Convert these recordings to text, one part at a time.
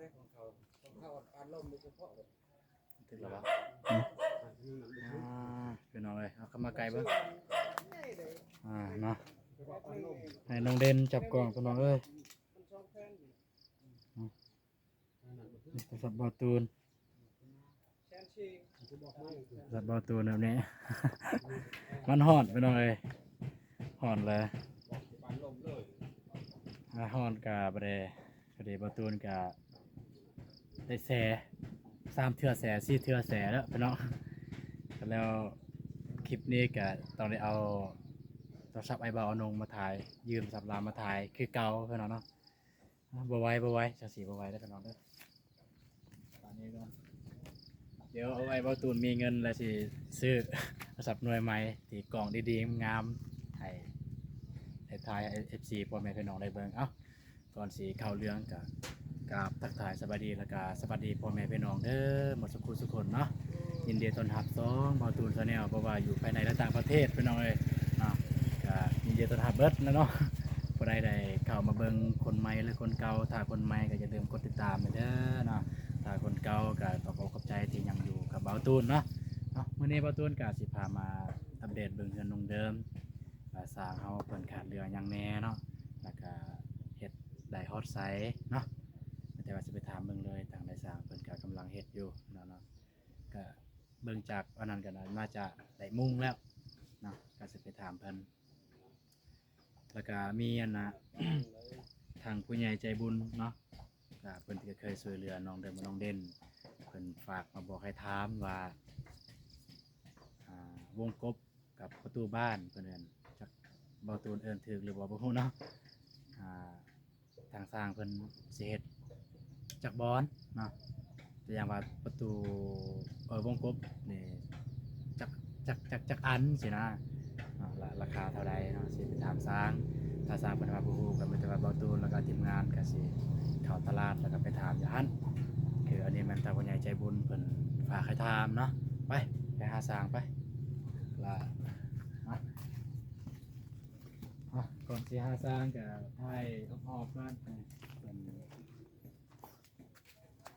ຖືກແລ້ວວະ ອືມ ອ່າ ພີ່ນ້ອງເອີຍ ເອົາເຂົ້າມາໃກ້ເບິ່ງ ອ່າ ເນາະ ໃຫ້ນ້ອງເດັ່ນຈັບກ້ອງ ພີ່ນ້ອງເອີຍ ອືມ ນີ້ໂທລະສັບບ່າວຕູນ ໂທລະສັບບ່າວຕູນແບບນີ້ ມັນຮ້ອນ ພີ່ນ້ອງເອີຍ ຮ້ອນແຫຼະ ອ່າ ຮ້ອນກະບໍ່ໄດ້ ພໍດີບ່າວຕູນກະໄດ້ແຊ ສາມເທື່ອແຊ ສີ່ເທື່ອແຊແລ້ວພີ່ນ້ອງ ແລ້ວຄລິບນີ້ກະຕ້ອງໄດ້ເອົາໂທລະສັບອ້າຍບ່າວອານົງມາຖ່າຍ ຢືມໂທລະສັບລາວມາຖ່າຍຄືເກົ່າພີ່ນ້ອງເນາະ ອ່າ ບໍ່ໄຫວ ບໍ່ໄຫວ ຈັ່ງຊີ້ບໍ່ໄຫວເດີພີ່ນ້ອງເດີ ຕອນນີ້ກ່ອນ ດຽວເອົາໄວ້ບ່າວຕູນມີເງິນແລ້ວຊິຊື້ໂທລະສັບໜ່ວຍໃໝ່ທີ່ກ້ອງດີໆງາມໆ ໃຫ້ ໃຫ້ຖ່າຍໃຫ້ເອັຟຊີພໍ່ແມ່ພີ່ນ້ອງໄດ້ເບິ່ງ ເອົ້າ ກ່ອນຊິເຂົ້າເລື່ອງກະກາບທັກທາຍສະບາຍດີ ແລ້ວກະສະຫວັດດີພໍ່ແມ່ພີ່ນ້ອງເດີ ໝົດສູ່ຄູ່ສູ່ຄົນເນາະ ຍິນດີຕ້ອນຮັບຊ່ອງບ່າວຕູນ Channel ບໍ່ວ່າຢູ່ພາຍໃນ ແລະ ຕ່າງປະເທດ ພີ່ນ້ອງເອີຍເນາະ ກະຍິນດີຕ້ອນຮັບເບິດແຫຼະເນາະ ຜູ້ໃດໄດ້ເຂົ້າມາເບິ່ງຄົນໃໝ່ ຫຼື ຄົນເກົ່າ ຖ້າຄົນໃໝ່ກະຢ່າລືມກົດຕິດຕາມແດ່ເດີເນາະ ຖ້າຄົນເກົ່າກະຂອບອົກຂອບໃຈທີ່ຍັງຢູ່ກັບບ່າວຕູນເນາະ ເນາະ ມື້ນີ້ບ່າວຕູນກະຊິພາມາອັບເດດເບິ່ງເຮືອນນ້ອງເດີມ ວ່າຊ່າງເຮົາເພິ່ນຂາດເຫຼືອຫຍັງແດ່ເນາະ ແລ້ວກະເຮັດໄດ້ຮອດໃສເນາະ ແຕ່ວ່າຊິໄປຖາມເບິ່ງເລີຍ ທາງນາຍຊ່າງເພິ່ນກະກຳລັງເຮັດຢູ່ເນາະ ເນາະ ກະເບິ່ງຈາກອັນນັ້ນກະໜ້າຈະໄດ້ມຸງແລ້ວເນາະ ກະຊິໄປຖາມເພິ່ນ ແລ້ວກະມີອັນນະ ທາງຜູ້ໃຫຍ່ໃຈບຸນເນາະ ກະເພິ່ນກະເຄີຍຊ່ວຍເຫຼືອນ້ອງເດີມກັບນ້ອງເດັ່ນ ເພິ່ນຝາກມາບອກໃຫ້ຖາມວ່າ ອ່າ ວົງກົບ ກັບປະຕູບ້ານເພິ່ນເອີ້ນ ຈັກບ່າວຕູນເອີ້ນຖືກຫຼືບໍ່ ບໍ່ຮູ້ເນາະ ອ່າ ທາງຊ່າງເພິ່ນຊິເຮັດຈັກບ່ອນເນາະ ຕົວຢ່າງວ່າປະຕູ ເອີ ວົງກົບນີ້ ຈັກ ຈັກ ຈັກ ຈັກອັນຊີ້ນະເນາະ ລາ ລາຄາເທົ່າໃດເນາະ ຊິໄປຖາມຊ່າງ ຖ້າຊ່າງເພິ່ນວ່າບໍ່ຮູ້ ກະມີແຕ່ວ່າບ່າວຕູນ ແລ້ວກະທີມງານກະຊິເຂົ້າຕະຫຼາດ ແລ້ວກະໄປຖາມຢູ່ຫັ້ນ ຄືອັນນີ້ແມ່ນທາງຜູ້ໃຫຍ່ໃຈບຸນເພິ່ນຝາກໃຫ້ຖາມເນາະ ໄປ ໄປຫາຊ່າງໄປ ລະ ອ່ະ ອ່ະ ກ່ອນຊິຫາຊ່າງກະຖ່າຍຮອບໆກ່ອນ ເພິ່ນ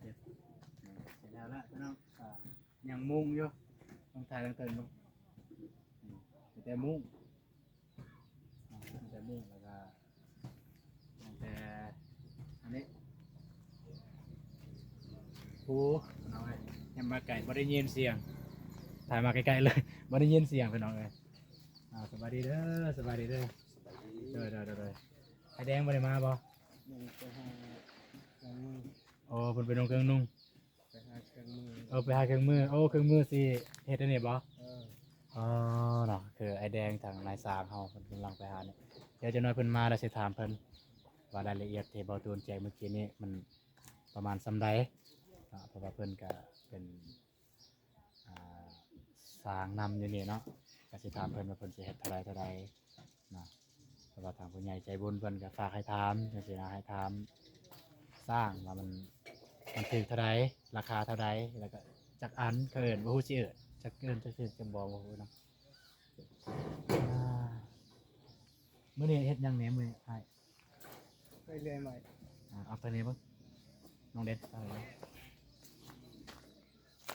ເຮັດ ເສດແລ້ວລະພີ່ນ້ອງ ກະຍັງມຸງຢູ່ ຕ້ອງຖ່າຍຕັ້ງແຕ່ມຸງ ຕັ້ງແຕ່ມຸງ ອ່າ ຕັ້ງແຕ່ມຸງ ແລ້ວກະຕັ້ງແຕ່ອັນນີ້ ພູ ເອົາໄວ້ ຍັງມາໄກ ບໍ່ໄດ້ຍິນສຽງ ຖ່າຍມາໃກ້ໆເລີຍ ບໍ່ໄດ້ຍິນສຽງ ພີ່ນ້ອງເອີຍ ອ່າ ສະບາຍດີເດີ ສະບາຍດີເດີ ສະບາຍດີ ໂດຍໆໆ ອ້າຍແດງບໍ່ໄດ້ມາບໍ່? ຍັງໄປຫາເຄື່ອງມື ໂອ້ ເພິ່ນໄປນຸ່ງເຄື່ອງນຸ່ງ ໄປຫາເຄື່ອງມື ເອີ ໄປຫາເຄື່ອງມື ໂອ້ ເຄື່ອງມືຊິເຮັດອັນນີ້ບໍ່? ເອີ ອໍ ເນາະ ຄືອ້າຍແດງທາງນາຍຊ່າງເຮົາເພິ່ນກຳລັງໄປຫານີ້ ດຽວຈັກໜ້ອຍເພິ່ນມາແລ້ວຊິຖາມເພິ່ນວ່າລາຍລະອຽດທີ່ບ່າວຕູນແຈ້ງມື້ກີ້ນີ້ມັນປະມານສ່ຳໃດເນາະ ເພາະວ່າເພິ່ນກະເປັນ ອ່າ ຊ່າງນຳຢູ່ນີ້ເນາະ ກະຊິຖາມເພິ່ນວ່າເພິ່ນຊິເຮັດເທົ່າໃດເທົ່າໃດເນາະ ເພາະວ່າທາງຜູ້ໃຫຍ່ໃຈບຸນເພິ່ນກະຝາກໃຫ້ຖາມຈັ່ງຊີ້ນະ ໃຫ້ຖາມຊ່າງວ່າມັນ ມັນຖືກເທົ່າໃດ ລາຄາເທົ່າໃດ ແລ້ວກະຈັກອັນ ເຂົາເອີ້ນ ບໍ່ຮູ້ຊິເອີ້ນ ຈັກເອີ້ນ ຈັກຖືກ ຈັກບໍ່ ບໍ່ຮູ້ເນາະ ອ່າ ມື້ນີ້ເຮັດຫຍັງແດ່ມື້ນີ້ອ້າຍ? ໄປເລື່ອຍໄມ້ ອ່າ ເອົາທາງນີ້ເບິ່ງ ນ້ອງເດັ່ນ ເອົາທາງນີ້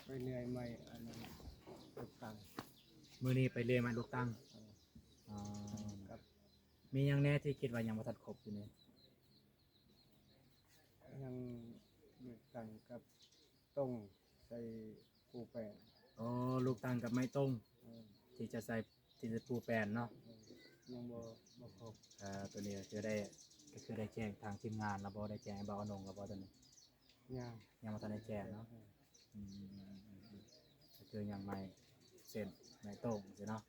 ໄປເລື່ອຍໄມ້ ອັນນັ້ນ ລູກຕັງ ມື້ນີ້ໄປເລື່ອຍໄມ້ລູກຕັງ ເອີ ອໍ ກັບ ມີຫຍັງແດ່ທີ່ຄິດວ່າຍັງບໍ່ທັນຄົບຢູ່ນີ້? ຍັງລູກຕັງກັບຕົງໃສ່ປູແປນ ອໍ ລູກຕັງກັບໄມ້ຕົງ ເອີ ທີ່ຈະໃສ່ ທີ່ຈະປູແປນເນາະ ເອີ ຍັງບໍ່ ບໍ່ຄົບ ອ່າ ໂຕນີ້ກະຄືໄດ້ ກະຄືໄດ້ແຈ້ງທາງທີມງານແລ້ວບໍ່? ໄດ້ແຈ້ງອ້າຍບ່າວອານົງແລ້ວບໍ່ໂຕນີ້? ຍັງ ຍັງບໍ່ທັນໄດ້ແຈ້ງເນາະ ເອີ ອືມ ກະຄືຍັງໄມ້ເສັ້ນ ໄມ້ຕົງຊີ້ເນາະ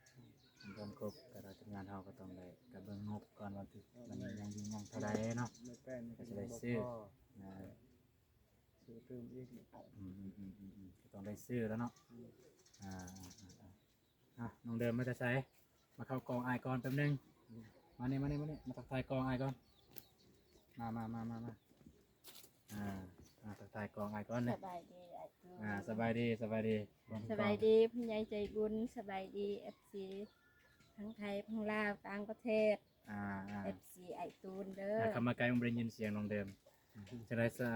ອືມ ມັນບໍ່ຄົບ ກະທາງທີມງານເຮົາກະຕ້ອງໄດ້ ກະເບິ່ງງົບກ່ອນວ່າ ເອີ ມັນຍັງຢູ່ຍັງເທົ່າໃດເນາະ ໄມ້ແປ້ນ ກະຊິໄດ້ຊື້ ຍັງບໍ່ພໍ ອ່າ ຊື້ຕື່ມອີກ ອືມ ກະຕ້ອງໄດ້ຊື້ແລ້ວເນາະ ອືມ ອ່າ ອ່າ ອ່າ ອ່າ ນ້ອງເດີມມາແຕ່ໃສ? ມາເຂົ້າກ້ອງອ້າຍກ່ອນແປັບໜຶ່ງ ອືມ ມານີ້ ມານີ້ ມານີ້ ມາທັກທາຍກ້ອງອ້າຍກ່ອນ ມາ ມາ ມາ ມາ ມາ ອ່າ ມາທັກທາຍກ້ອງອ້າຍກ່ອນເດ້ ສະບາຍດີອ້າຍຕູນ ອ່າ ສະບາຍດີ ສະບາຍດີ ສະບາຍດີຜູ້ໃຫຍ່ໃຈບຸນ ສະບາຍດີເອັຟຊີ ທັງໄທ ທັງລາວ ຕ່າງປະເທດ ອ່າ ອ່າ ເອັຟຊີອ້າຍຕູນເດີ ອ່າ ເຂົ້າມາໃກ້ ບໍ່ໄດ້ຍິນສຽງນ້ອງເດີມ ຈັ່ງໃດ ສະ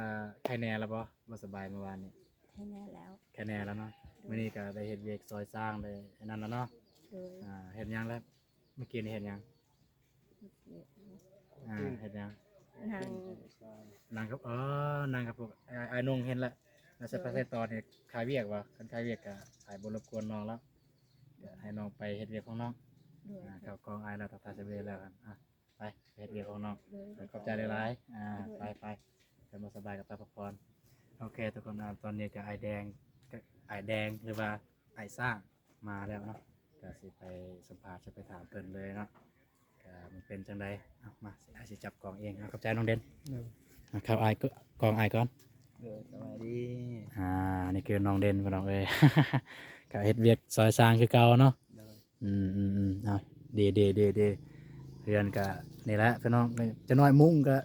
ໄຄແນ່ແລ້ວບໍ່? ບໍ່ສະບາຍມື້ວານນີ້? ໄຄແນ່ແລ້ວ ໄຄແນ່ແລ້ວເນາະ. ໂດຍ ມື້ນີ້ກໍໄດ້ເຮັດວຽກຊ່ອຍຊ່າງ ໄດ້ອັນນັ້ນແລ້ວເນາະ. ໂດຍ ອ່າ ເຮັດຫຍັງແລ້ວ? ມື້ກີ້ນີ້ເຮັດຫຍັງ? ອ່າ ເຮັດຫຍັງ? ນັ່ງ ນັ່ງກັບ ອໍ ນັ່ງກັບພວກ ອ້າຍ ອ້າຍນົງເຫັນລະ ລະໃສ່ຜ້າໃສ່ຕອນ ເຮັດຄາຍວຽກບໍ່? ຄັນຄາຍວຽກກໍອ້າຍບໍ່ລົບກວນນ້ອງແລ້ວ ກໍໃຫ້ນ້ອງໄປເຮັດວຽກຂອງນ້ອງ. ໂດຍ ອ່າ ເຂົ້າກ້ອງອ້າຍແລ້ວ ທັກທາຍສະບາຍແລ້ວ ອ່າ ໄປ ໄປເຮັດວຽກຂອງນ້ອງ. ໂດຍ ຂອບໃຈຫຼາຍໆ. ອ່າ ໂດຍ ໄປໆ ຄັນບໍ່ສະບາຍກໍໄປພັກຜ່ອນ. ໂອເຄທຸກຄົນ ອ່າ ຕອນນີ້ກໍອ້າຍແດງ ກໍອ້າຍແດງ ຫຼືວ່າອ້າຍຊ້າງມາແລ້ວເນາະ ກໍຊິໄປສຳພາດ ຊິໄປຖາມເພິ່ນເລີຍເນາະ ກໍມັນເປັນຈັ່ງໃດ. ເອົາ ມາ ອ້າຍຊິຈັບກ້ອງເອງ. ເອົາ ຂອບໃຈນ້ອງເດັ່ນ. ໂດຍ ອ່າ ເຂົ້າອ້າຍ ກ້ອງອ້າຍກ່ອນ. ໂດຍ ສະບາຍດີ. ອ່າ ນີ້ຄືນ້ອງເດັ່ນ ພີ່ນ້ອງເອີຍ ກໍເຮັດວຽກຊ່ອຍຊ່າງຄືເກົ່າເນາະ. ໂດຍ ອືມໆໆ ເອົາ ດີໆໆ ເຮືອນກະນີ້ແຫຼະພີ່ນ້ອງ ຈັກໜ້ອຍມຸງກະ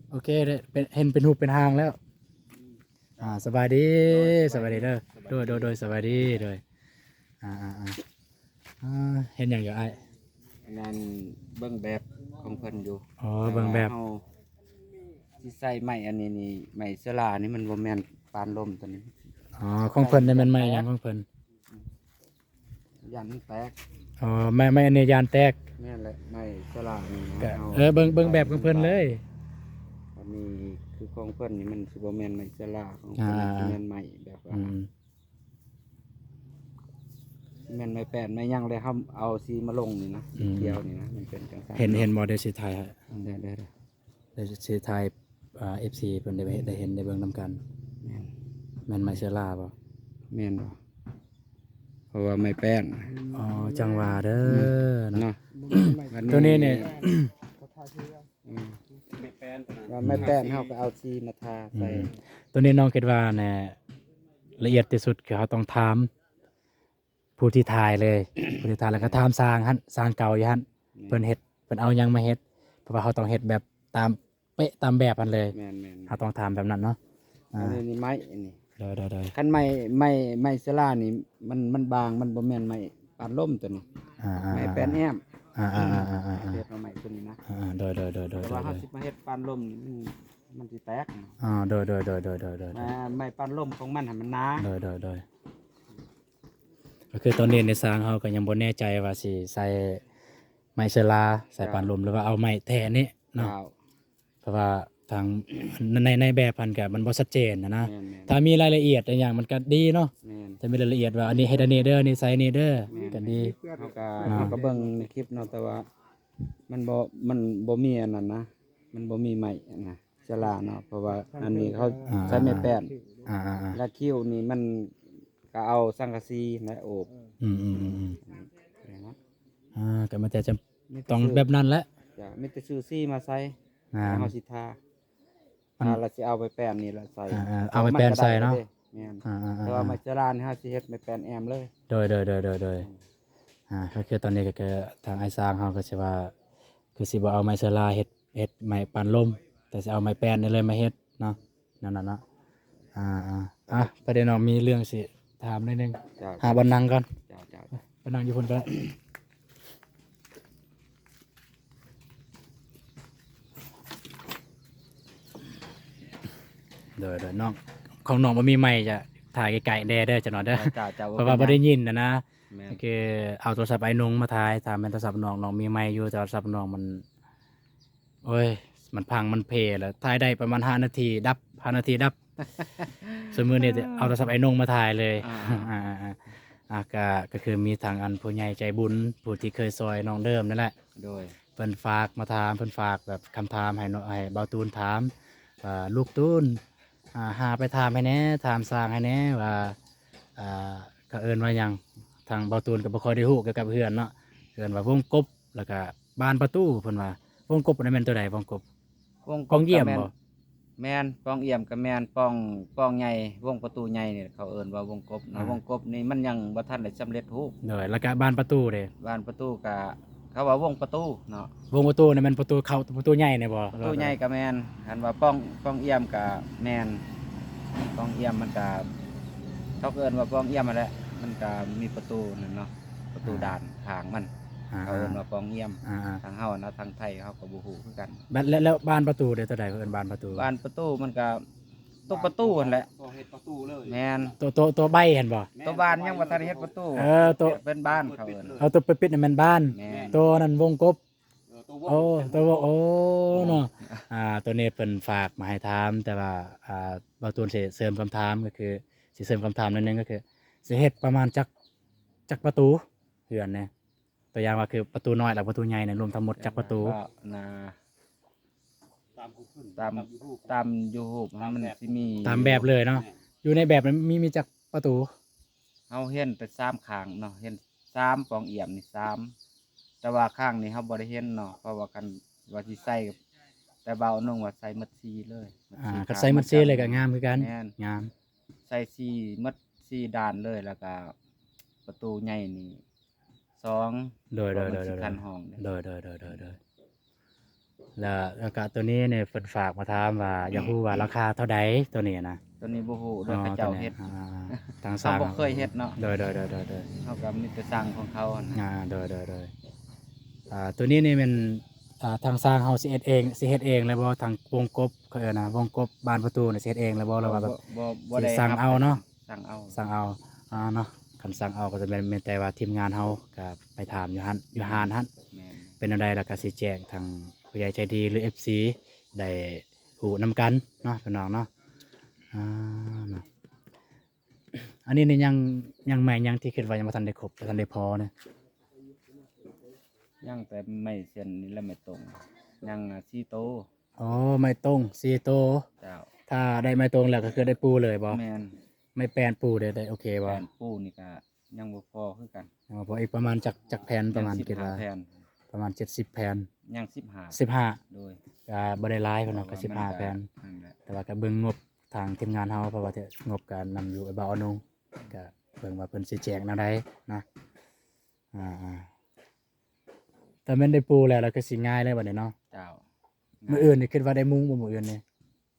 ໂອເຄເດ້ ເປັນ ເຫັນເປັນຮູບເປັນຮ່າງແລ້ວ. ອ່າ ສະບາຍດີ ສະບາຍດີເດີ. ໂດຍໆໆ ສະບາຍດີ ໂດຍ. ອ່າໆໆ ອ່າ ເຮັດຫຍັງຢູ່ອ້າຍ? ອັນນັ້ນເບິ່ງແບບຂອງເພິ່ນຢູ່. ອໍ ເບິ່ງແບບ. ເຮົາຊິໃສ່ໄມ້ອັນນີ້ນີ້ ໄມ້ເຊື້ອລານີ້ ມັນບໍ່ແມ່ນປານລົມຕົວນີ້. ອໍ ຂອງເພິ່ນນີ້ແມ່ນໄມ້ຫຍັງຂອງເພິ່ນ? ຢ້ານມັນແຕກ. ອໍ ໄມ້ ໄມ້ອັນນີ້ຢ້ານແຕກ. ແມ່ນແຫຼະ ໄມ້ສະຫຼານີ້ນະ. ກະ ເອີ ເບິ່ງ ເບິ່ງແບບຂອງເພິ່ນເລີຍ. ອັນນີ້ຄືຂອງເພິ່ນນີ້ມັນຊິບໍ່ແມ່ນໄມ້ສະຫຼາ ຂອງເພິ່ນ ອ່າ ຊິແມ່ນໄມ້ແບບວ່າ ອືມ ຊິແມ່ນໄມ້ແປ້ນໄມ້ຫຍັງ ແລ້ວເຮົາເອົາສີມາລົງນີ້ນະ ອືມ ຂຽວນີ້ນະ ມັນເປັນຈັ່ງຊັ້ນ. ເຫັນ ເຫັນບໍ່? ດຽວຊິຖ່າຍໃຫ້. ໄດ້ ໄດ້ ໄດ້. ເດີຊິຖ່າຍ ອ່າ ເອັຟຊີ ເພິ່ນໄດ້ເຫັນ ໄດ້ເຫັນໄດ້ເບິ່ງນຳກັນ. ແມ່ນ ແມ່ນໄມ້ເຊື້ອລາບໍ່? ແມ່ນບໍ່? ເພາະວ່າໄມ້ແປ້ນ. ອໍ ຈັ່ງວ່າເດີ ອືມ ເນາະ ເນາະ. ບັດນີ້ ໂຕນີ້ນີ້ ອືມ ໄມ້ແປ້ນຕົວນັ້ນ ວ່າໄມ້ແປ້ນ ເຮົາກໍເອົາສີມາທາໃສ່. ອືມ ໂຕນີ້ນ້ອງຄິດວ່າແນ ລະອຽດທີ່ສຸດຄືເຮົາຕ້ອງຖາມ ຜູ້ທີ່ຖ່າຍເລີຍ ຜູ້ທີ່ຖ່າຍ ແລ້ວກໍຖາມຊ່າງຫັ້ນ ຊ່າງເກົ່າຢູ່ຫັ້ນ ແມ່ນ ເພິ່ນເຮັດ ເພິ່ນເອົາຫຍັງມາເຮັດ ເພາະວ່າເຮົາຕ້ອງເຮັດແບບຕາມເປະຕາມແບບຫັ້ນເລີຍ. ແມ່ນໆ ເຮົາຕ້ອງຖາມແບບນັ້ນເນາະ. ອ່າ ອັນນີ້ໄມ້ ອັນນີ້ ໂດຍໆໆ ຄັນໄມ້ ໄມ້ ໄມ້ເຊື້ອລານີ້ ມັນ ມັນບາງ ມັນບໍ່ແມ່ນໄມ້ປານລົມຕົວນີ້. ອ່າໆໆ ໄມ້ແປ້ນແອ້ມ. ອ່າໆໆໆໆ ເຮັດເອົາໄມ້ຕົວນີ້ນະ. ອ່າໆ ໂດຍໆໆໆ ແຕ່ວ່າເຮົາຊິມາເຮັດປານລົມນີ້ ມັນ ມັນຊິແຕກ. ອໍ ໂດຍໆໆໆໆ ອ່າ ໄມ້ປານລົມຂອງມັນຫັ້ນມັນໜາ. ໂດຍໆໆ ກໍຄືຕອນນີ້ໃນຊ່າງເຮົາກໍຍັງບໍ່ແນ່ໃຈວ່າຊິໃສ່ໄມ້ເຊື້ອລາ ໃສ່ປານລົມ ເຈົ້າ ຫຼືວ່າເອົາໄມ້ແທ້ນີ້ເນາະ. ເຈົ້າ ເພາະວ່າທາງ ໃນ ໃນແບບຫັ້ນກະມັນບໍ່ຊັດເຈນນະນະ. ແມ່ນໆ ຖ້າມີລາຍລະອຽດອີ່ຫຍັງມັນກະດີເນາະ. ແມ່ນ ຖ້າມີລາຍລະອຽດວ່າອັນນີ້ເຮັດອັນນີ້ເດີ ນີ້ໃສ່ນີ້ເດີ ແມ່ນໆ ກະດີ. ເຮົາກະ ເຮົາກະເບິ່ງໃນຄລິບເນາະ ແຕ່ວ່າມັນບໍ່ ມັນບໍ່ມີອັນນັ້ນນະ ມັນບໍ່ມີໄມ້ນະ ສະຫຼາເນາະ ເພາະວ່າອັນນີ້ເຂົາ ອ່າ ໃຊ້ໄມ້ແປ້ນ. ອ່າໆໆ ແລະຄິວນີ້ມັນກະເອົາສັງກະສີແລະໂອບ. ອືມໆໆໆ ນີ້ນະ. ອ່າ ກະມັນຈະ ຈຳ ຕ້ອງແບບນັ້ນແຫຼະ. ເຈົ້າ ມີແຕ່ຊື້ສີມາໃສ່. ແມ່ນ ເຮົາຊິທາ ມັນ ອ່າ ລະຊິເອົາໄມ້ແປ້ນນີ້ລະໃສ່. ອ່າໆ ເອົາໄມ້ແປ້ນໃສ່ເນາະ. ແມ່ນ ອ່າໆໆ ແຕ່ວ່າໄມ້ເຊື້ອລານີ້ເຮົາຊິເຮັດໄມ້ແປ້ນແອ້ມເລີຍ. ໂດຍໆໆໆໆ ອືມ ອ່າ ກໍຄືຕອນນີ້ກໍຄືທາງອ້າຍຊ້າງເຮົາກໍຊິວ່າ ຄືຊິບໍ່ເອົາໄມ້ເຊື້ອລາເຮັດ ເຮັດໄມ້ປານລົມ ແຕ່ຊິເອົາໄມ້ແປ້ນນີ້ເລີຍມາເຮັດເນາະ ແນວນັ້ນເນາະ. ອ່າໆ ອ່ະ ປະເດັນນ້ອງມີເລື່ອງຊິຖາມໜ້ອຍໜຶ່ງ. ເຈົ້າ ຫາບ່ອນນັ່ງກ່ອນ. ເຈົ້າໆ ໄປນັ່ງຢູ່ພຸ້ນກໍໄດ້. ໂດຍໆ ນ້ອງ ຂອງນ້ອງບໍ່ມີໄມ ຈະຖ່າຍໃກ້ໆແດ່ເດີ ຈັກໜ່ອຍເດີ. ເຈົ້າໆ ເພາະວ່າບໍ່ໄດ້ຍິນນະນະ. ແມ່ນ ຄືເອົາໂທລະສັບອ້າຍນົງມາຖ່າຍ ຖ້າແມ່ນໂທລະສັບນ້ອງ ນ້ອງມີໄມຢູ່ ແຕ່ໂທລະສັບນ້ອງມັນ ໂອ້ຍ ມັນພັງມັນເພລະ ຖ່າຍໄດ້ປະມານຫ້ານາທີດັບ ຫ້ານາທີດັບ. ຊຸມື້ນີ້ເອົາໂທລະສັບອ້າຍນົງມາຖ່າຍເລີຍ. ອ່າໆໆ ອ່າ ກໍ ກໍຄືມີທາງອັນຜູ້ໃຫຍ່ໃຈບຸນ ຜູ້ທີ່ເຄີຍຊ່ອຍນ້ອງເດີມນັ້ນແຫຼະ. ໂດຍ ເພິ່ນຝາກມາຖາມ ເພິ່ນຝາກແບບຄຳຖາມໃຫ້ ໃຫ້ບ່າວຕູນຖາມວ່າ ລູກຕູນ ອ່າ ຫາໄປຖາມໃຫ້ແດ່ ຖາມຊ່າງໃຫ້ແດ່ວ່າ ອ່າ ເຂົາເອີ້ນວ່າຫຍັງ? ທາງບ່າວຕູນກໍບໍ່ຄ່ອຍໄດ້ຮູ້ກ່ຽວກັບເຮືອນເນາະ ເອີ້ນວ່າວົງກົບ ແລ້ວກະບານປະຕູ ເພິ່ນວ່າ ວົງກົບນັ້ນແມ່ນໂຕໃດ? ວົງກົບ ວົງກົບ ປ່ອງຢ້ຽມບໍ່? ແມ່ນ ປ່ອງຢ້ຽມກໍແມ່ນ ປ່ອງ ປ່ອງໃຫຍ່ ວົງປະຕູໃຫຍ່ນີ້ ເຂົາເອີ້ນວ່າວົງກົບນະ. ອ່າ ວົງກົບນີ້ມັນຍັງບໍ່ທັນໄດ້ສຳເລັດຮູບ. ໂດຍ ແລ້ວກະບານປະຕູເດ? ບານປະຕູກະ ເຂົາວ່າວົງປະຕູເນາະ. ວົງປະຕູນີ້ແມ່ນປະຕູເຂົ້າ ປະຕູໃຫຍ່ນີ້ບໍ່? ປະຕູໃຫຍ່ກໍແມ່ນ ຄັນວ່າປ່ອງ ປ່ອງຢ້ຽມກໍແມ່ນ ປ່ອງຢ້ຽມມັນກໍ ເຂົາເອີ້ນວ່າປ່ອງຢ້ຽມຫັ້ນແຫຼະ ມັນກໍມີປະຕູນັ້ນເນາະ ປະຕູ ອ່າ ດ່ານຂ້າງມັນ. ອ່າ ເຂົາເອີ້ນວ່າປອງອຽມ ອ່າໆ ທາງເຮົານະ ທາງໄທເຮົາກໍບໍ່ຮູ້ຄືກັນ. ແລ້ວ ແລ້ວບານປະຕູເດ້ ຕົວໃດເຂົາເອີ້ນບານປະຕູ? ບານປະຕູມັນກໍຕົວປະຕູຫັ້ນແຫຼະ ເຂົາເຮັດປະຕູເລີຍ. ແມ່ນ ຕົວ ຕົວ ຕົວໃບຫັ້ນບໍ່? ຕົວບານຍັງບໍ່ທັນເຮັດປະຕູ. ເອີ ຕົວ ເປັນບານເຂົາເອີ້ນ. ເອີ ຕົວປິດໆນັ້ນແມ່ນບານ. ແມ່ນ ຕົວນັ້ນວົງກົບ. ເອີ ຕົວ ໂອ້ ຕົວ ໂອ້ ເນາະ ອ່າ ຕົວນີ້ເພິ່ນຝາກມາໃຫ້ຖາມ ແຕ່ວ່າ ອ່າ ບ່າວຕູນຊິເສີມຄຳຖາມ ກໍຄືຊິເສີມຄຳຖາມໜ້ອຍໜຶ່ງ ກໍຄືຊິເຮັດປະມານຈັກ ຈັກປະຕູເຮືອນນີ້? ຕົວຢ່າງວ່າຄືປະຕູນ້ອຍ ແລະ ປະຕູໃຫຍ່ນີ້ ລວມທັງໝົດຈັກປະຕູ? ກໍໜ້າ ຕາມ ຕາມ YouTube ມັນຊິມີ ຕາມແບບເລີຍເນາະ. ຢູ່ໃນແບບນັ້ນມີ ມີຈັກປະຕູ? ເຮົາເຫັນແຕ່ສາມຂ້າງເນາະ ເຫັນສາມ ປອງອຽມນີ້ສາມ ແຕ່ວ່າຂ້າງນີ້ເຮົາບໍ່ໄດ້ເຫັນເນາະ ເພາະວ່າຄັນວ່າຊິໃສ່ ແຕ່ບ່າວອານົງວ່າໃສ່ໝົດສີ່ເລີຍ. ອ່າ ຄັນໃສ່ໝົດສີ່ເລີຍກໍງາມຄືກັນ. ແມ່ນ ງາມ ໃສ່ສີ່ ໝົດສີ່ດ້ານເລີຍ ແລ້ວກໍປະຕູໃຫຍ່ນີ້ສອງ. ໂດຍໆໆໆ ເພາະວ່າມັນຊິຄັນຫ້ອງເດ້. ໂດຍໆໆໆໆ ແລ້ວ ແລ້ວກະຕົວນີ້ນີ້ເພິ່ນຝາກມາຖາມວ່າ ຢາກຮູ້ວ່າລາຄາເທົ່າໃດຕົວນີ້ນະ? ຕົວນີ້ບໍ່ຮູ້ເດີ ເຂົາເຈົ້າເຮັດ ທາງຊ່າງ ເຮົາບໍ່ເຄີຍເຮັດເນາະ. ໂດຍໆໆໆ ເຮົາກໍມີແຕ່ຊ່າງຂອງເຂົາຫັ້ນນະ. ອ່າ ໂດຍໆໆ ອ່າ ຕົວນີ້ນີ້ແມ່ນ ອ່າ ທາງຊ່າງເຮົາຊິເຮັດເອງ ຊິເຮັດເອງເລີຍບໍ່? ທາງວົງກົບ ເຂົາເອີ້ນນະ ວົງກົບ ບານປະຕູນີ້ຊິເຮັດເອງເລີຍບໍ່ ຫຼືວ່າແບບ ບໍ່ ບໍ່ ບໍ່ໄດ້ສັ່ງເອົາເນາະ? ສັ່ງເອົາ ສັ່ງເອົາ. ອ່າ ເນາະ ຄັນສັ່ງເອົາກໍຈະແມ່ນ ແມ່ນແຕ່ວ່າທີມງານເຮົາກໍໄປຖາມຢູ່ຫັ້ນ ຢູ່ຮ້ານຫັ້ນ. ແມ່ນ ເປັນແນວໃດ ແລ້ວກໍຊິແຈ້ງທາງຜູ້ໃຫຍ່ໃຈດີ ຫຼື ເອັຟຊີ ໄດ້ຮູ້ນຳກັນເນາະ ພີ່ນ້ອງເນາະ. ອ່າ ເນາະ ອັນນີ້ນີ້ຍັງ ຍັງໄມ້ຫຍັງທີ່ຄິດວ່າຍັງບໍ່ທັນໄດ້ຄົບ ບໍ່ທັນໄດ້ພໍນະ? ຍັງແຕ່ໄມ້ເສັ້ນນີ້ແຫຼະ ໄມ້ຕົງ ຍັງສີ່ໂຕ. ອໍ ໄມ້ຕົງສີ່ໂຕ. ເຈົ້າ ຖ້າໄດ້ໄມ້ຕົງແລ້ວກໍຄືໄດ້ປູເລີຍບໍ່? ແມ່ນ. ໄມ້ແປ້ນປູໄດ້ ໄດ້ໂອເຄບໍ່? ແປ້ນປູນີ້ກໍຍັງບໍ່ພໍຄືກັນ. ອໍ ພໍອີກປະມານຈັກ ຈັກແຜ່ນ ປະມານ ຄິດວ່າ ປະມານເຈັດສິບແຜ່ນ ຍັງສິບຫ້າ ສິບຫ້າ. ໂດຍ ກໍບໍ່ໄດ້ຫຼາຍເພິ່ນວ່າ ກໍສິບຫ້າແຜ່ນ. ແຕ່ວ່າກໍເບິ່ງງົບທາງທີມງານເຮົາ ເພາະວ່າງົບກໍນຳຢູ່ບ່າວອານົງ ກໍເບິ່ງວ່າເພິ່ນຊິແຈກແນວໃດນະ. ອ່າໆ ແຕ່ແມ່ນໄດ້ປູແລ້ວ ແລ້ວກໍຊິງ່າຍເລີຍບັດນີ້ເນາະ. ເຈົ້າ ມື້ອື່ນນີ້ຄິດວ່າໄດ້ມຸງບໍ່ມື້ອື່ນນີ້?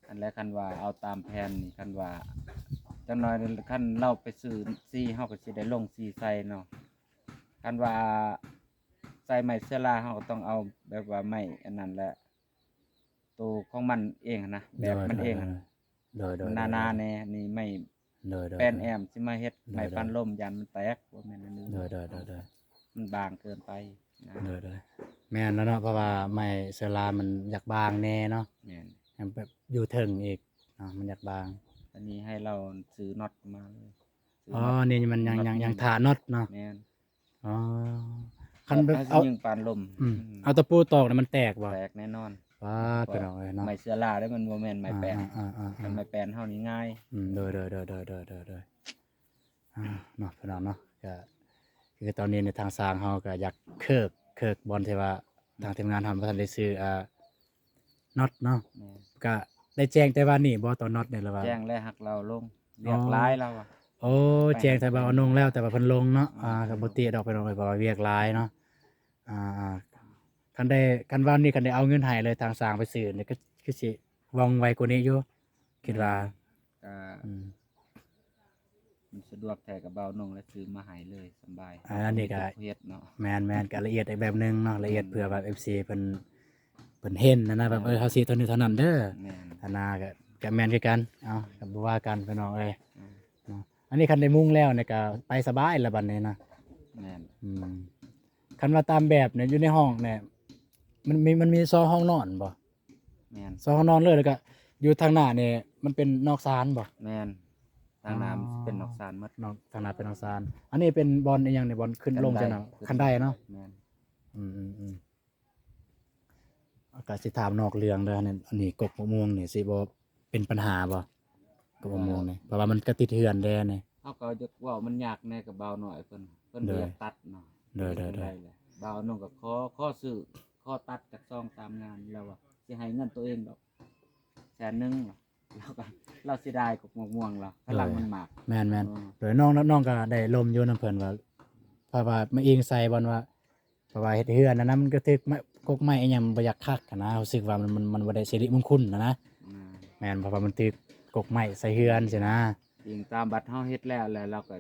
ອັນແລະ ຄັນວ່າເອົາຕາມແຜນນີ້ ຄັນວ່າຈັກໜ້ອຍ ຄັນລາວໄປຊື້ສີ ເຮົາກໍຊິໄດ້ລົງສີໃສ່ເນາະ. ຄັນວ່າໃສ່ໄມ້ເຊື້ອລາ ເຮົາກໍຕ້ອງເອົາແບບວ່າໄມ້ອັນນັ້ນແຫຼະ ໂຕຂອງມັນເອງຫັ້ນນະ ແບບມັນເອງຫັ້ນ. ໂດຍໆໆໆ ໜາໆແດ່ ນີ້ໄມ້ ໂດຍໆໆ ແປ້ນແອ້ມຊິມາເຮັດ ໂດຍໆ ໄມ້ປັນລົມ ຢ້ານມັນແຕກ ບໍ່ແມ່ນອັນອື່ນ. ໂດຍໆໆໆ ມັນບາງເກີນໄປນະ. ໂດຍໆ ແມ່ນແລ້ວເນາະ ເພາະວ່າໄມ້ເຊື້ອລາມັນຢາກບາງແດ່ເນາະ. ແມ່ນ ແມ່ນ ແບບຢູ່ເທິງອີກເນາະ ມັນຢາກບາງ. ອັນນີ້ໃຫ້ລາວຊື້ນັອດມາເລີຍ. ອໍ ນີ້ມັນຍັງ ຍັງ ຍັງຖ້ານັອດເນາະ. ແມ່ນ. ອໍ ຄັນແບບເອົາ ຍິງປານລົມ ອືມ ເອົາຕະປູຕອກນີ້ມັນແຕກບໍ່? ແຕກແນ່ນອນ. ວ້າ ເປັນເອົາເລີຍເນາະ ໄມ້ເຊື້ອລາເດ້ ມັນບໍ່ແມ່ນໄມ້ແປ້ນ. ອ່າໆໆໆ ຄັນໄມ້ແປ້ນເຮົານີ້ງ່າຍ. ອືມ ໂດຍໆໆໆ ອ່າ ເນາະ ພີ່ນ້ອງເນາະ. ກໍຄືຕອນນີ້ໃນທາງຊ່າງເຮົາກໍຢາກເຄີກ ເຄີກບ່ອນທີ່ວ່າທາງທີມງານເຮົາບໍ່ທັນໄດ້ຊື້ ອ່າ ນັອດເນາະ. ແມ່ນ. ກະໄດ້ແຈ້ງແຕ່ວ່ານີ້ບໍ່ ຕໍ່ນັອດນີ້ ຫຼືວ່າ? ແຈ້ງແລ້ວ ຮັກລາວລົງ ວຽກຫຼາຍລາວວ່າ. ໂອ້ ແຈ້ງແຕ່ວ່າອານົງແລ້ວ ແຕ່ວ່າເພິ່ນລົງເນາະ. ອືມ ອ່າ ກໍບໍ່ຕິດອກ ເພິ່ນລອງໄປ ເພາະວ່າວຽກຫຼາຍເນາະ. ອ່າ ຄັນໄດ້ ຄັນວ່ານີ້ ຄັນໄດ້ເອົາເງິນໃຫ້ເລີຍ ທາງຊ່າງໄປຊື້ນີ້ ກໍຄືຊິວ່ອງໄວກວ່ານີ້ຢູ່ ຄິດວ່າ. ແມ່ນ. ກໍ ອືມ ມັນສະດວກແທ້ ກໍບ່າວນົງແລ້ວຊື້ມາໃຫ້ເລີຍ ສະບາຍ. ອ່າ ອັນນີ້ກໍ ເຮັດເນາະ. ແມ່ນໆ ກໍລະອຽດອີກແບບໜຶ່ງເນາະ ລະອຽດ. ແມ່ນ. ເພື່ອແບບເອັຟຊີເພິ່ນ ເພິ່ນເຫັນຫັ້ນນະ ແບບ ເອີ ເຮົາຊິເທົ່ານີ້ເທົ່ານັ້ນເດີ. ແມ່ນ. ອັນນາກໍ ກໍແມ່ນຄືກັນ. ເອົ້າ ກໍບໍ່ວ່າກັນພີ່ນ້ອງເອີຍ. ອືມ ເນາະ ອັນນີ້ຄັນໄດ້ມຸງແລ້ວນີ້ກໍໄປສະບາຍລະບັດນີ້ນະ. ແມ່ນ. ອືມ ຄັນວ່າຕາມແບບນີ້ ຢູ່ໃນຫ້ອງນີ້ ມັນມີ ມັນມີສອງຫ້ອງນອນບໍ່? ແມ່ນ. ສອງຫ້ອງນອນເລີຍ ແລ້ວກະຢູ່ທາງໜ້ານີ້ມັນເປັນນອກຊານບໍ່? ແມ່ນ. ທາງໜ້າມັນຊິເປັນນອກຊານໝົດ. ອໍ ນອກ ທາງໜ້າເປັນນອກຊານ. ອັນນີ້ເປັນບ່ອນອີ່ຫຍັງນີ້? ບ່ອນຂຶ້ນລົງຈັ່ງນັ້ນ ຂັ້ນໄດເນາະ? ແມ່ນ. ອືມໆໆ ກະຊິຖາມນອກເລື່ອງເດີ ອັນນີ້ ອັນນີ້ກົກມະມ່ວງນີ້ຊິບໍ່ເປັນບັນຫາບໍ່? ກົກມະມ່ວງນີ້ ເອີ ເພາະວ່າມັນກະຕິດເຮືອນແດ່ນີ້. ເຮົາກໍຢາກເວົ້າມັນຍາກແດ່ກັບບ່າວນ້ອຍເພິ່ນ ເພິ່ນ ໂດຍ ບໍ່ຢາກຕັດເນາະ. ໂດຍໆໆ ບ່າວນ້ອງກໍຂໍ ຂໍຊື້ ຂໍຕັດຈັກສອງສາມງານ ແລ້ວວ່າຊິໃຫ້ເງິນໂຕເອງດອກແສນໜຶ່ງ ລາວກໍ ລາວເສຍດາຍກົກໝາກມ່ວງລາວ ກຳລັງມັນໝາກ. ແມ່ນໆ ເອີ ໂດຍ ນ້ອງ ນ້ອງກໍໄດ້ລົມຢູ່ນຳເພິ່ນວ່າ ເພາະວ່າມາອີງໃສ່ບ່ອນວ່າ ເພາະວ່າເຮັດເຮືອນຫັ້ນນະ ມັນກໍຖືກໄມ້ ກົກໄມ້ອີ່ຫຍັງບໍ່ຢາກຄັກຫັ້ນນະ ຮູ້ສຶກວ່າມັນ ມັນ ມັນບໍ່ໄດ້ສິລິມຸງຄຸນຫັ້ນນະ. ແມ່ນ. ແມ່ນ ເພາະວ່າມັນຖືກກົກໄມ້ໃສ່ເຮືອນຊີ້ນະ. ອີງຕາມບັດເຮົາເຮັດແລ້ວ ແລ້ວເຮົາກໍ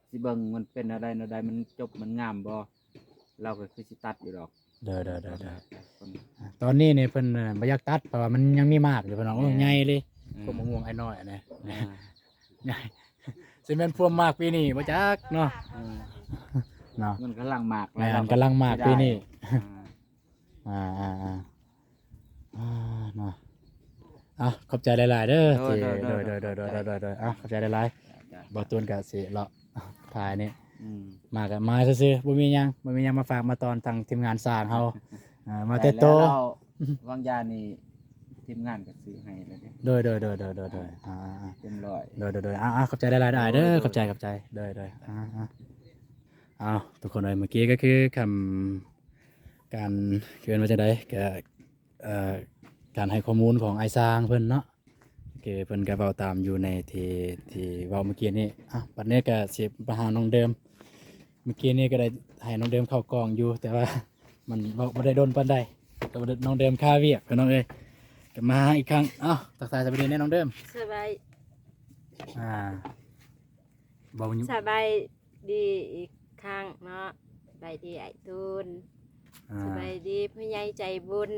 ຊິເບິ່ງມັນເປັນແນວໃດ ແນວໃດ ມັນຈົບ ມັນງາມບໍ່. ລາວກໍຄືຊິຕັດຢູ່ດອກ. ໂດຍໆໆ ຕອນ ຕອນນີ້ນີ້ເພິ່ນບໍ່ຢາກຕັດ ເພາະວ່າມັນຍັງມີໝາກຢູ່ ເພິ່ນວ່າ ໂອ້ ແມ່ນ ໃຫຍ່ເລີຍ ອືມ ພວກມະມ່ວງອ້າຍນ້ອຍນະ ອ່າ ໃຫຍ່ ຊິແມ່ນພວມໝາກປີນີ້ບໍ່ຈັກເນາະ ອືມ ເນາະ ມັນກຳລັງໝາກ ແມ່ນ ກຳລັງໝາກປີນີ້ ອ່າ ອ່າໆໆ ເນາະ ເອົາ ຂອບໃຈຫຼາຍໆເດີ ໂດຍ ທີ່ ໂດຍ ໂດຍ ໂດຍ ໂດຍ ເອົາ ຂອບໃຈຫຼາຍໆ ບ່າວຕູນກະຊິເລາະຖ່າຍນີ້ ອືມ ມາກະມາຊື່ໆ ບໍ່ມີຫຍັງ ບໍ່ມີຫຍັງມາຝາກມາຕ້ອນທາງທີມງານຊ່າງເຮົາ ເອີ ມາແຕ່ໂຕ ວາງຢ່ານີ້ທີມງານກໍຊື້ໃຫ້ແລ້ວເດ້ ໂດຍໆໆໆ ອ່າໆ ເຕັມຮ້ອຍ ໂດຍໆໆ ອ່າໆ ຂອບໃຈຫຼາຍໆເດີ ຂອບໃຈ ຂອບໃຈ ໂດຍໆ ອ່າໆ ເອົາ ທຸກຄົນເອີຍ ເມື່ອກີ້ກໍຄືຄຳ ການ ເອີ້ນວ່າຈັ່ງໃດ ກະ ເອີ ການໃຫ້ຂໍ້ມູນຂອງອ້າຍຊ່າງເພິ່ນເນາະ ຄືເພິ່ນກໍເວົ້າຕາມຢູ່ໃນທີ່ ທີ່ເວົ້າເມື່ອກີ້ນີ້ ອ່ະ ບັດນີ້ກໍຊິມາຫານ້ອງເດີມ ເມື່ອກີ້ນີ້ກໍໄດ້ໃຫ້ນ້ອງເດີມເຂົ້າກ້ອງຢູ່ ແຕ່ວ່າມັນເວົ້າບໍ່ໄດ້ດົນປານໃດ ກໍບໍ່ໄດ້ ນ້ອງເດີມຄາວຽກ ພີ່ນ້ອງເອີຍ ກໍມາຫາອີກຄັ້ງ ເອົ້າ ທັກທາຍສະບາຍດີແດ່ນ້ອງເດີມ ສະບາຍ ອ່າ ເວົ້າຢູ່ ສະບາຍ ດີອີກຄັ້ງເນາະ ສະບາຍດີອ້າຍຕູນ ອ່າ ສະບາຍດີຜູ້ໃຫຍ່ໃຈບຸນ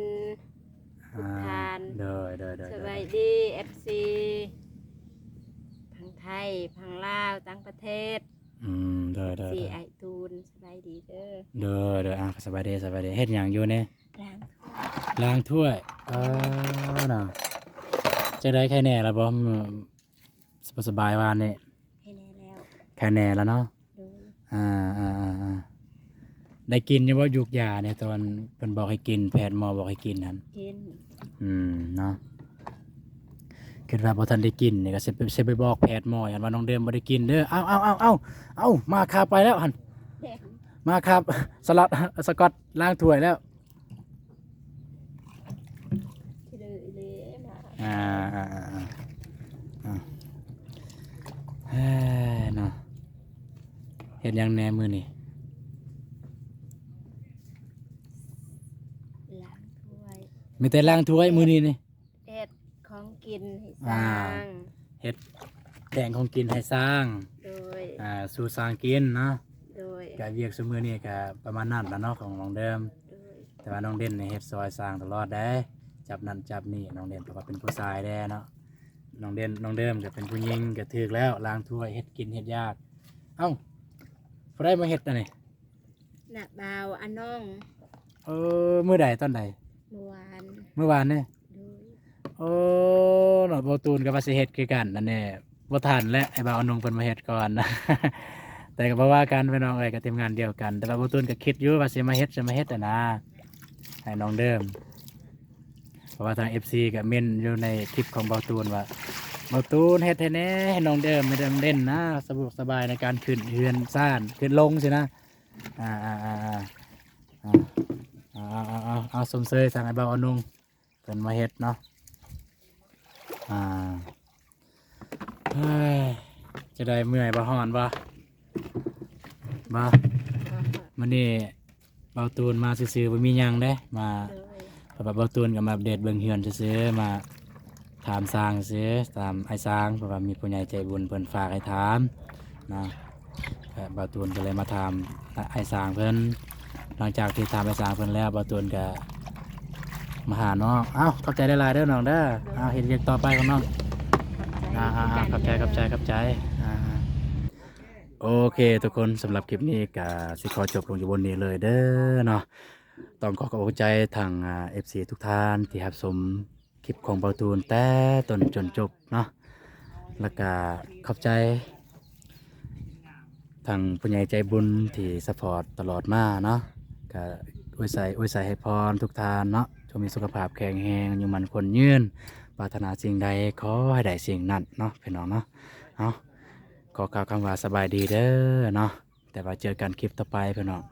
ທຸກທ່ານ ອ່າ ໂດຍໆໆ ສະບາຍດີເອັຟຊີ ທັງໄທ ທັງລາວ ຕ່າງປະເທດ ອືມ ໂດຍໆໆ ເອັຟຊີອ້າຍຕູນ ສະບາຍດີເດີ ໂດຍໆ ອ່າ ສະບາຍດີ ສະບາຍດີ ເຮັດຫຍັງຢູ່ນີ້ ລ້າງຖ້ວຍ ລ້າງຖ້ວຍ ອ່າ ເນາະ ຈັ່ງໃດ ໄຄແນ່ລະບໍ່? ບໍ່ສະບາຍວານນີ້ ໄຄແນ່ແລ້ວ ໄຄແນ່ແລ້ວເນາະ ໂດຍ ອ່າໆໆ ໄດ້ກິນຢູ່ບໍ່ຢູກຢານີ້ ຕອນເພິ່ນບອກໃຫ້ກິນ ແພດໝໍບອກໃຫ້ກິນຫັ້ນ ກິນ ອືມ ເນາະ ຄິດວ່າບໍ່ທັນໄດ້ກິນນີ້ ກໍຊິໄປ ຊິໄປບອກແພດໝໍ ຢ້ານວ່ານ້ອງເດີມບໍ່ໄດ້ກິນເດີ ເອົາໆໆໆ ເອົາ ມາຄາບໄປແລ້ວຫັ້ນ ມາຄາບສະລັດ ສະກອດລ້າງຖ້ວຍແລ້ວ ອ່າ ອ່າ ອ່າ ອ່າ ເອີ ເນາະ ເຮັດຫຍັງແດ່ມື້ນີ້? ລ້າງຖ້ວຍ ມີແຕ່ລ້າງຖ້ວຍມື້ນີ້ນີ້ ເຮັດຂອງກິນໃຫ້ ອ່າ ຊ່າງ ເຮັດແຕ່ງຂອງກິນໃຫ້ຊ່າງ ໂດຍ ອ່າ ສູ່ຊ່າງກິນເນາະ ໂດຍ ກະວຽກຊຸມື້ນີ້ກະປະມານນັ້ນລະເນາະ ຂອງນ້ອງເດີມ ໂດຍ ແຕ່ວ່ານ້ອງເດັ່ນນີ້ເຮັດຊ່ອຍຊ່າງຕະຫຼອດເດ້ ຈັບນັ້ນຈັບນີ້ ນ້ອງເດັ່ນ ເພາະວ່າເປັນຜູ້ຊາຍແດ່ເນາະ ນ້ອງເດັ່ນ ນ້ອງເດີມກໍເປັນຜູ້ຍິງ ກໍຖືກແລ້ວ ລ້າງຖ້ວຍ ເຮັດກິນເຮັດຢາກ ເອົ້າ ຜູ້ໃດມາເຮັດອັນນີ້? ນະ ບ່າວອານອງ ເອີ ມື້ໃດ ຕອນໃດ? ມື້ວານ ມື້ວານນີ້ ໂດຍ ໂອ້ ເນາະ ບ່າວຕູນກໍວ່າຊິເຮັດຄືກັນ ອັນນີ້ບໍ່ທັນແຫຼະ ໃຫ້ບ່າວອານົງເພິ່ນມາເຮັດກ່ອນ ແຕ່ກໍບໍ່ວ່າກັນ ພີ່ນ້ອງເອີຍ ກໍທີມງານດຽວກັນ ແຕ່ວ່າບ່າວຕູນກໍຄິດຢູ່ວ່າຊິມາເຮັດ ຊິມາເຮັດຫັ້ນນາ ໃຫ້ນ້ອງເດີມ ເພາະວ່າທາງເອັຟຊີກໍເມັ້ນຢູ່ໃນຄລິບຂອງບ່າວຕູນວ່າ ບ່າວຕູນເຮັດໃຫ້ແດ່ ໃຫ້ນ້ອງເດີມ ໃຫ້ນ້ອງເດັ່ນນະ ສະດວກສະບາຍໃນການຂຶ້ນເຮືອນຊານ ຂຶ້ນລົງຊີ້ນະ ອ່າໆໆໆ ອ່າ ເອົາໆໆໆ ຊົມເຊີຍທາງອ້າຍບ່າວອານົງ ເພິ່ນມາເຮັດເນາະ ອ່າ ເຮີ້ຍ ຈັ່ງໃດ ເມື່ອຍບໍ່ ຮ້ອນບໍ່? ບໍ່ ມື້ນີ້ບ່າວຕູນມາຊື່ໆ ບໍ່ມີຫຍັງເດ້ ມາ ໂດຍ ເພາະວ່າບ່າວຕູນກໍມາອັບເດດເບິ່ງເຮືອນຊື່ໆ ມາ ຖາມຊ່າງຊື່ ຕາມອ້າຍຊ່າງ ເພາະວ່າມີຜູ້ໃຫຍ່ໃຈບຸນເພິ່ນຝາກໃຫ້ຖາມນະ ກະບ່າວຕູນກໍເລີຍມາຖາມອ້າຍຊ່າງເພິ່ນ ຫຼັງຈາກທີ່ຖາມອ້າຍຊ່າງເພິ່ນແລ້ວ ບ່າວຕູນກະມາຫານ້ອງ ເອົ້າ ຂອບໃຈຫຼາຍໆເດີນ້ອງເດີ ເອົາ ເຮັດວຽກຕໍ່ໄປຂອງນ້ອງ ອ່າໆໆ ຂອບໃຈ ຂອບໃຈ ຂອບໃຈ ອ່າ ໂອເຄທຸກຄົນ ສຳລັບຄລິບນີ້ກະຊິຂໍຈົບລົງຢູ່ບ່ອນນີ້ເລີຍເດີເນາະ ຕ້ອງຂໍຂອບໃຈທາງ ອ່າ ເອັຟຊີທຸກທ່ານທີ່ຮັບຊົມ ຄລິບຂອງບ່າວຕູນແຕ່ຕົ້ນຈົນຈົບເນາະ ແລ້ວກະຂອບໃຈທາງຜູ້ໃຫຍ່ໃຈບຸນທີ່ຊັບພອດຕະຫຼອດມາເນາະ ກະອວຍໄຊ ອວຍໄຊໃຫ້ພອນທຸກທ່ານເນາະ ຈົ່ງມີສຸຂະພາບແຂງແຮງ ອາຍຸໝັ້ນຂວັນຍືນ ປາດຖະໜາສິ່ງໃດຂໍໃຫ້ໄດ້ສິ່ງນັ້ນເນາະ ພີ່ນ້ອງເນາະ ເອົາ ຂໍກ່າວຄຳວ່າສະບາຍດີເດີເນາະ ແຕ່ວ່າເຈີກັນຄລິບຕໍ່ໄປພີ່ນ້ອງ